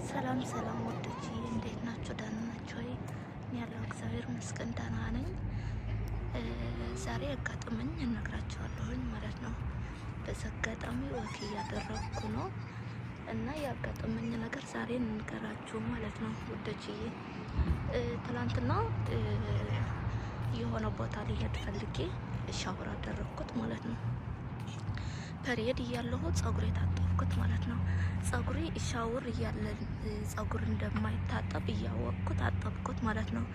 ሰላም ሰላም ወዶች እንዴት ናችሁ? ደህና ናችሁ ወይ? እኔ ያለው እግዚአብሔር ይመስገን ደህና ነኝ። ዛሬ ያጋጠመኝ እነግራችኋለሁኝ ማለት ነው። በዛ አጋጣሚ walk እያደረግኩ ነው እና ያጋጠመኝ ነገር ዛሬ እንገራችሁ ማለት ነው ውዶችዬ። ትላንትና የሆነ ቦታ ሊሄድ ፈልጌ ሻወር አደረግኩት ማለት ነው። Period እያለሁ ጸጉሬ ታጠብኩት ማለት ነው። ጸጉሬ ሻውር እያለ ጸጉር እንደማይታጠብ እያወቅኩት አጠብኩት ማለት ነው።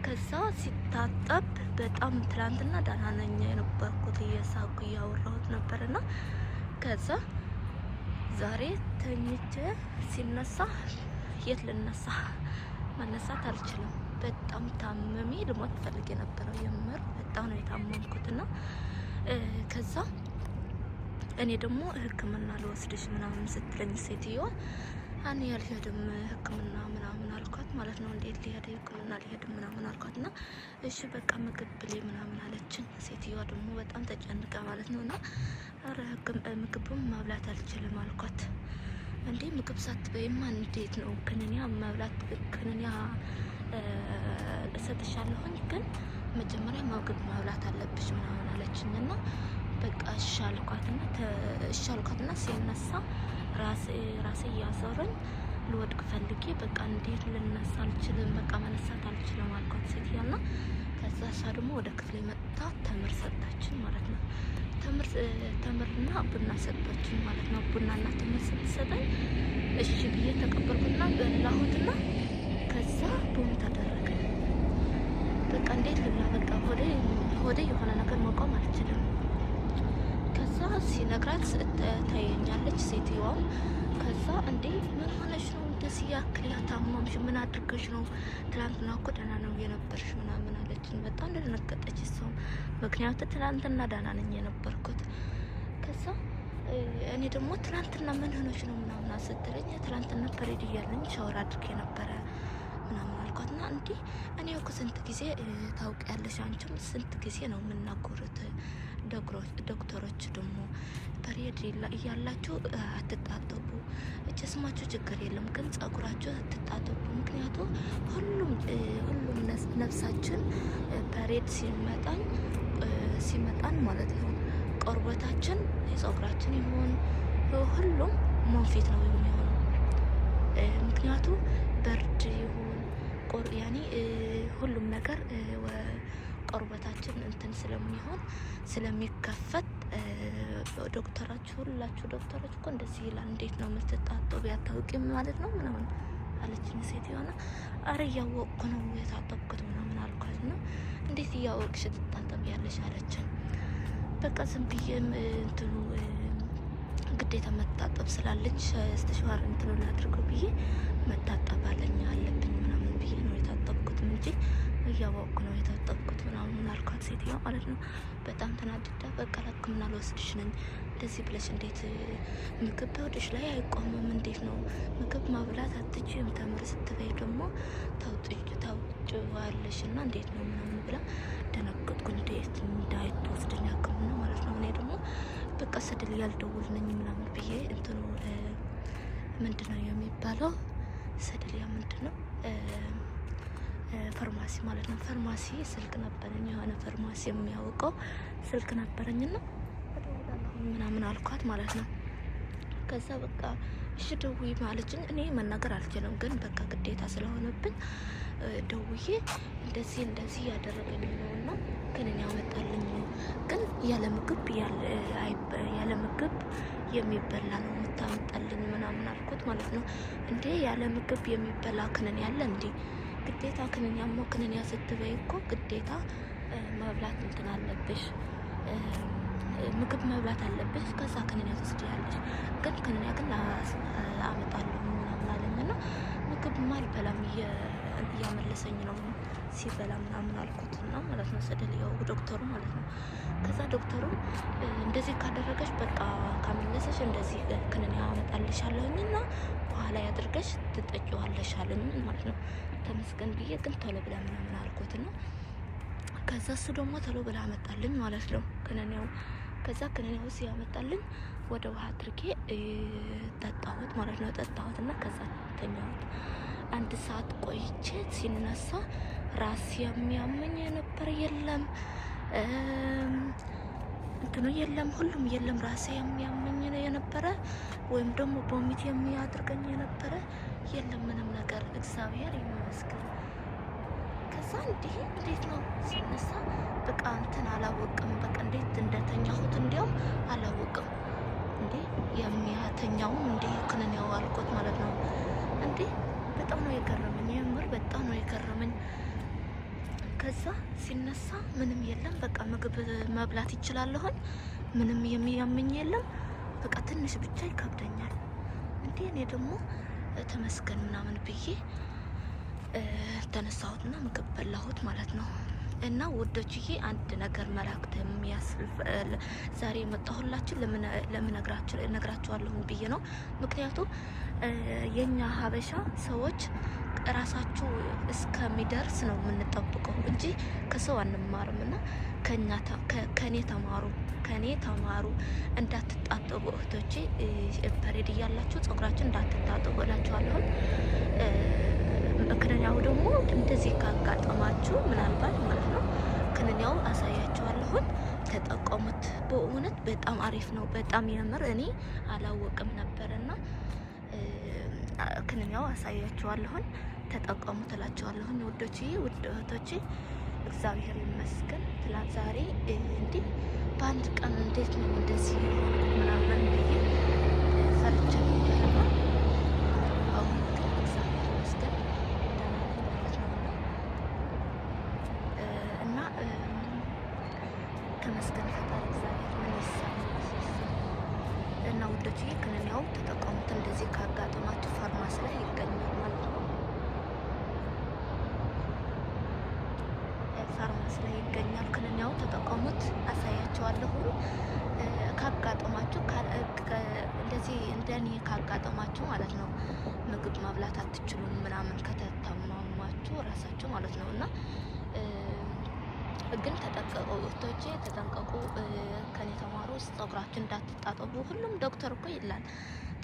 ከዛ ሲታጠብ በጣም ትላንትና ደህና ነኝ የነበርኩት፣ እየሳኩ እያወራሁት ነበርና ከዛ ዛሬ ተኝቼ ሲነሳ የት ልነሳ መነሳት አልችልም። በጣም ታመሜ ልሞት ፈልጌ ነበረው። የምር በጣም ነው የታመምኩትና ከዛ እኔ ደግሞ ሕክምና ልወስድሽ ምናምን ስትለኝ ሴትዮዋ እኔ አልሄድም ሕክምና ምናምን አልኳት ማለት ነው። እንዴት ሊሄድ ሕክምና ሊሄድም ምናምን አልኳት እና እሺ በቃ ምግብ ብሌ ምናምን አለችኝ። ሴትዮዋ ደግሞ በጣም ተጨንቀ ማለት ነው። እና ኧረ ምግብም መብላት አልችልም አልኳት። እንዴ ምግብ ሳትበይማ እንዴት ነው ክንንያ መብላት? ክንንያ እሰጥሻለሁኝ ግን መጀመሪያ ምግብ መብላት አለብሽ ምናምን አለችኝ እና በቃ እሺ አልኳትና ሲነሳ ራሴ ራሴ እያዞረኝ ልወድቅ ፈልጌ በቃ እንዴት ልነሳ አልችልም፣ በቃ መነሳት አልችልም አልኳት ሴትዮዋና ከዛ እሷ ደግሞ ወደ ክፍሌ መጥታ ተምር ሰጣችን ማለት ነው። ተምርና ቡና ሰጣችን ማለት ነው። ቡናና ተምር ስትሰጠኝ እሺ ብዬ ተቀበልኩትና በላሁትና ከዛ vomit አደረገኝ። በቃ እንዴት ልብላ? በቃ ሆዴ ሆዴ የሆነ ነገር መቆም አልችልም። ከዛ ሲነግራት ታየኛለች ሴትየዋም። ከዛ እንዴ ምን ሆነሽ ነው እንደዚህ ያክል ያታመምሽ? ምን አድርገሽ ነው? ትላንትና እኮ ደህና ነው የነበርሽ ምናምን አለችን። በጣም ደነገጠች እሷም፣ ምክንያቱ ትላንትና ደህና ነኝ የነበርኩት። ከዛ እኔ ደግሞ ትላንትና ምን ሆነሽ ነው ምናምን ስትለኝ ትላንትና period እያለኝ ሻወር አድርጌ ነበረ ምናምን አልኳት። እና እንዲህ እኔ እኮ ስንት ጊዜ ታውቂያለሽ፣ አንቺም ስንት ጊዜ ነው የምናጎሩት ዶክተሮች ደግሞ period እያላችሁ አትጣጠቡ፣ ጅስማችሁ ችግር የለም ግን ጸጉራችሁ አትጣጠቡ። ምክንያቱ ሁሉም ሁሉም ነፍሳችን period ሲመጣን ማለት ነው ቆርበታችን የጸጉራችን ይሁን ሁሉም መንፊት ነው የሚሆነው። ምክንያቱ በርድ ይሁን ያኔ ሁሉም ነገር ቆርበታችን እንትን ስለሚሆን ስለሚከፈት ዶክተራችሁ ሁላችሁ ዶክተሮች እኮ እንደዚህ ይላል። እንዴት ነው የምትታጠቡ ያታውቂም ማለት ነው ምናምን አለችኝ ሴትዮዋ። አረ እያወቅኩ ነው የታጠብኩት ምናምን አልኳት ነው። እንዴት እያወቅሽ ትታጠቢያለሽ አለችን። በቃ ዝም ብዬ እንትኑ ግዴታ መታጠብ ስላለኝ ስተሸዋር እንትኑ ላድርገው ብዬ መታጠብ አለኝ አለብኝ ምናምን ብዬ ነው የታጠብኩት እንጂ እያወቅኩ ነው የታጠብኩት ምናምን አልኳት ሴትዮዋ ማለት ነው። በጣም ተናድዳ በቃ ለሕክምና ልወስድሽ ነኝ እንደዚህ ብለሽ እንዴት ምግብ በሆድሽ ላይ አይቆምም? እንዴት ነው ምግብ መብላት አትችይም? ተምር ስትበይ ደግሞ ታውጭዋለሽ እና እንዴት ነው ምናምን ብላ ደነገጥኩ። እንዴት እንዳይትወስደኝ ሕክምና ማለት ነው። እኔ ደግሞ በቃ ስድል ያልደውል ነኝ ምናምን ብዬ እንትኑ ምንድን ነው የሚባለው ሰደልያ ምንድን ነው ፋርማሲ ማለት ነው። ፋርማሲ ስልክ ነበረኝ፣ የሆነ ፋርማሲ የሚያውቀው ስልክ ነበረኝና እደውላለሁ ምናምን አልኳት ማለት ነው። ከዛ በቃ እሺ ደውይ ማለችኝ። እኔ መናገር አልችልም፣ ግን በቃ ግዴታ ስለሆነብኝ ደውዬ እንደዚህ እንደዚህ እያደረገኝ ነው እና ክንን ያመጣልኝ ነው፣ ግን ያለ ምግብ ያለ ምግብ የሚበላ ነው የምታመጣልኝ ምናምን አልኩት ማለት ነው። እንዴ ያለ ምግብ የሚበላ ክንን ያለ እንዴ? ግዴታ ክንንያማ ክንንያ ስትበይ እኮ ግዴታ መብላት እንትን አለብሽ፣ ምግብ መብላት አለብሽ። ከዛ ክንንያ ትወስጂያለሽ። ግን ክንንያ ግን አመጣለሁ ምናምን አለኝ እና ምግብማ አልበላም እያመለሰኝ ነው ሲበላ ምናምን አልኩት እና ማለት ነው ስደልየው ዶክተሩ ማለት ነው። ከዛ ዶክተሩ እንደዚህ ካደረገሽ በቃ ካመለሰሽ እንደዚህ ክንንያ አመጣልሻለሁኝ እና በኋላ ያድርገሽ ትጠጪዋለሽ አለኝ ማለት ነው። ተመስገን ብዬ ግን ቶሎ ብላ ምናምን አልኩት እና ከዛ እሱ ደግሞ ቶሎ ብላ አመጣልኝ ማለት ነው ክንንያው። ከዛ ክንንያው ሲያመጣልኝ ወደ ውሃ አድርጌ ጠጣሁት ማለት ነው። ጠጣሁት እና ከዛ ተኛሁት። አንድ ሰዓት ቆይቼ ሲነሳ ራስ የሚያመኝ የነበረ የለም፣ እንትኑ የለም፣ ሁሉም የለም። ራሴ የሚያመኝ የነበረ ወይም ደግሞ vomit የሚያደርገኝ የነበረ የለም፣ ምንም ነገር፣ እግዚአብሔር ይመስገን። ከዛ እንዲህ እንዴት ነው ሲነሳ በቃ እንትን አላወቅም። በቃ እንዴት እንደተኛሁት እንዲያውም አላወቅም። እንዴ የሚያተኛውም እንዴ ክንንያው አልኮት ማለት ነው። እንዴ በጣም ነው የገረመኝ፣ የምር በጣም ነው የገረመኝ። ከዛ ሲነሳ ምንም የለም። በቃ ምግብ መብላት ይችላለሁኝ። ምንም የሚያመኝ የለም። በቃ ትንሽ ብቻ ይከብደኛል። እንዴ እኔ ደግሞ ተመስገን ምናምን ብዬ ተነሳሁትና ምግብ በላሁት ማለት ነው። እና ውዶችዬ አንድ ነገር መላእክት የሚያስል ዛሬ የመጣሁላችሁ ለምነግራችሁ እነግራችኋለሁ ብዬ ነው። ምክንያቱም የኛ ሀበሻ ሰዎች ራሳችሁ እስከሚደርስ ነው የምንጠብቀው እንጂ ከሰው አንማርም። እና ከኔ ተማሩ፣ ከኔ ተማሩ። እንዳትጣጠቡ እህቶቼ፣ period እያላችሁ ጸጉራችን እንዳትታጠቡ እላችኋለሁ። ክንንያው ደግሞ እንደዚህ ካጋጠማችሁ ምናልባት ማለት ነው ክንንያው አሳያችኋለሁን፣ ተጠቀሙት። በእውነት በጣም አሪፍ ነው። በጣም የምር እኔ አላወቅም ነበርና ክንንያው አሳያችኋለሁን፣ ተጠቀሙት እላችኋለሁን። ውዶቼ፣ ውድ እህቶቼ እግዚአብሔር ይመስገን። ትላንት ዛሬ እንዲህ በአንድ ቀን እንዴት ነው እንደዚህ የሆንኩት ምናምን ብዬ ፈርቼ ነበርና አሁን ግን እግዚአብሔር ይመስገን ደህና ነኝ ማለት ነው። እና ተመስገን ፈጣሪ እግዚአብሔር፣ ምን ይሳነዋል? እና ውዶችዬ ክንንያው ተጠቀሙት። እንደዚህ ካጋጠማችሁ ፋርማሲ ላይ ይገኛል ማለት ነው። ፋርማሲ ላይ ይገኛል። ክንንያው ተጠቀሙት፣ አሳያቸዋለሁ። ካጋጠማችሁ እንደዚህ እንደኔ ካጋጠማችሁ ማለት ነው ምግብ መብላት አትችሉም ምናምን ከተታማማችሁ ራሳችሁ ማለት ነው። እና ግን ተጠንቀቁ እህቶቼ፣ ተጠንቀቁ። ከኔ ተማሩ። ጸጉራችሁ እንዳትጣጠቡ ሁሉም ዶክተር እኮ ይላል።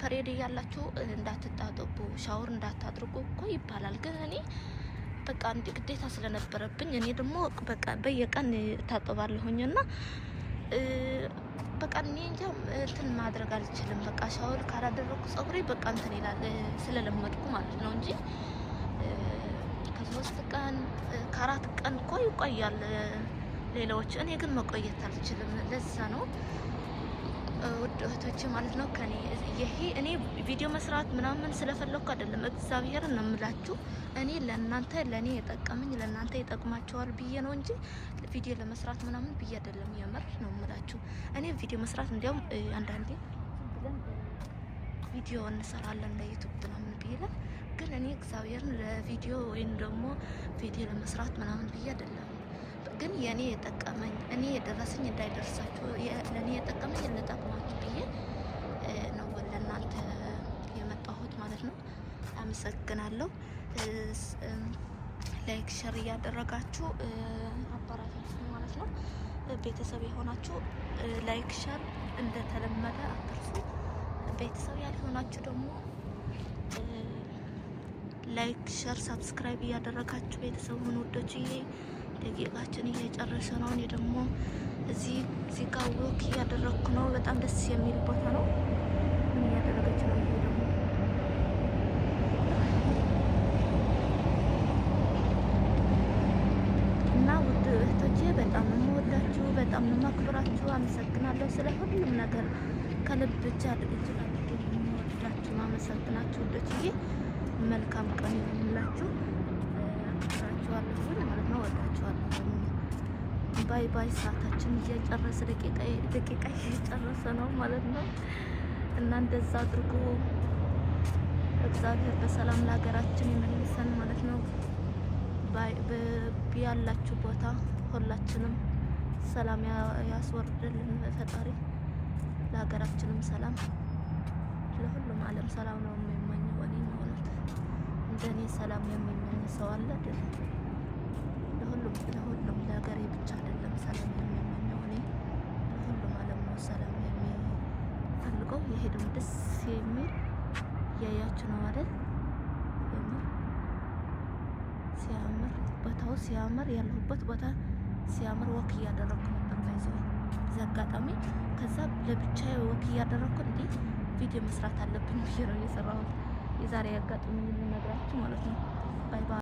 Period እያላችሁ እንዳትጣጠቡ፣ ሻወር እንዳታድርጉ እኮ ይባላል። ግን እኔ በቃ እንዲ ግዴታ ስለነበረብኝ እኔ ደግሞ በቃ በየቀን እታጠባለሁኝ እና በቃ እኔ እንጃ እንትን ማድረግ አልችልም። በቃ ሻወር ካላደረኩ ጸጉሬ በቃ እንትን ይላል ስለለመድኩ ማለት ነው እንጂ ከ3 ቀን ከ4 ቀን እኮ ይቆያል ሌላዎች። እኔ ግን መቆየት አልችልም። ለዛ ነው ውድ እህቶቼ ማለት ነው። ከኔ ይሄ እኔ ቪዲዮ መስራት ምናምን ስለፈለኩ አይደለም፣ እግዚአብሔርን ነው የምላችሁ። እኔ ለእናንተ ለእኔ የጠቀመኝ ለእናንተ ይጠቅማቸዋል ብዬ ነው እንጂ ቪዲዮ ለመስራት ምናምን ብዬ አይደለም። የምር ነው የምላችሁ። እኔ ቪዲዮ መስራት እንዲያውም አንዳንዴ ብለን ቪዲዮ እንሰራለን ለ YouTube ምናምን ብዬ፣ ግን እኔ እግዚአብሔርን ለቪዲዮ ወይም ደግሞ ቪዲዮ ለመስራት ምናምን ብዬ አይደለም። ግን የእኔ የጠቀመኝ እኔ የደረሰኝ እንዳይደርሳችሁ፣ ለእኔ የጠቀመኝ ልጠቅማችሁ ብዬ ነው ለእናንተ የመጣሁት ማለት ነው። አመሰግናለሁ። Like share እያደረጋችሁ አበረታቱኝ ማለት ነው። ቤተሰብ የሆናችሁ like share እንደተለመደ አትርሱ። ቤተሰብ ያልሆናችሁ ደግሞ like share subscribe እያደረጋችሁ ቤተሰብ ሁኑ ውዶችዬ። ደቂቃችን እየጨረሰ ነው። እኔ ደግሞ እዚህ ጋር walk እያደረግኩ ነው። በጣም ደስ የሚል ቦታ ነው። ምን እያደረገች ነው? ይሄ ደግሞ እና ውድ እህቶቼ በጣም ነው የምወዳችሁ፣ በጣም ነው የማክብራችሁ። አመሰግናለሁ ስለ ሁሉም ነገር፣ ከልብ ብቻ እጅግ አድርጌ የምወዳችሁ ማመሰግናችሁ ውዶችዬ። መልካም ቀን ይሁንላችሁ። አክብራችኋለሁ ማለት ነው። ወዳችኋለሁ። Bye bye። ሰዓታችን እየጨረሰ፣ ደቂቃ ደቂቃ እየጨረሰ ነው ማለት ነው። እና እንደዛ አድርጎ እግዚአብሔር በሰላም ለሀገራችን ይመልሰን ማለት ነው። ያላችሁ ቦታ ሁላችንም ሰላም ያስወርድልን ፈጣሪ። ለሀገራችንም ሰላም፣ ለሁሉም ዓለም ሰላም ነው የሚመኘው እኔ ማለት። እንደኔ ሰላም የሚመኝ ሰው አለ አይደል? ለሁሉም ለሁሉም፣ ለሀገሬ ብቻ አይደለም ሰላም የሚመኘው፣ እኔ ለሁሉም ዓለም ነው ሰላም የሚፈልገው። ይሄ ደግሞ ደስ የሚል እያያችሁ ነው አይደል? የምር ሲያምር ቦታው ሲያምር፣ ያለሁበት ቦታ ሲያምር። Walk እያደረግኩ ነበር by the way እዛ አጋጣሚ። ከዛ ለብቻዬ walk እያደረግኩ እንዴ ቪዲዮ መስራት አለብኝ ብዬ ነው የሰራሁት። የዛሬ ያጋጠመኝ ልነግራችሁ ማለት ነው። Bye bye።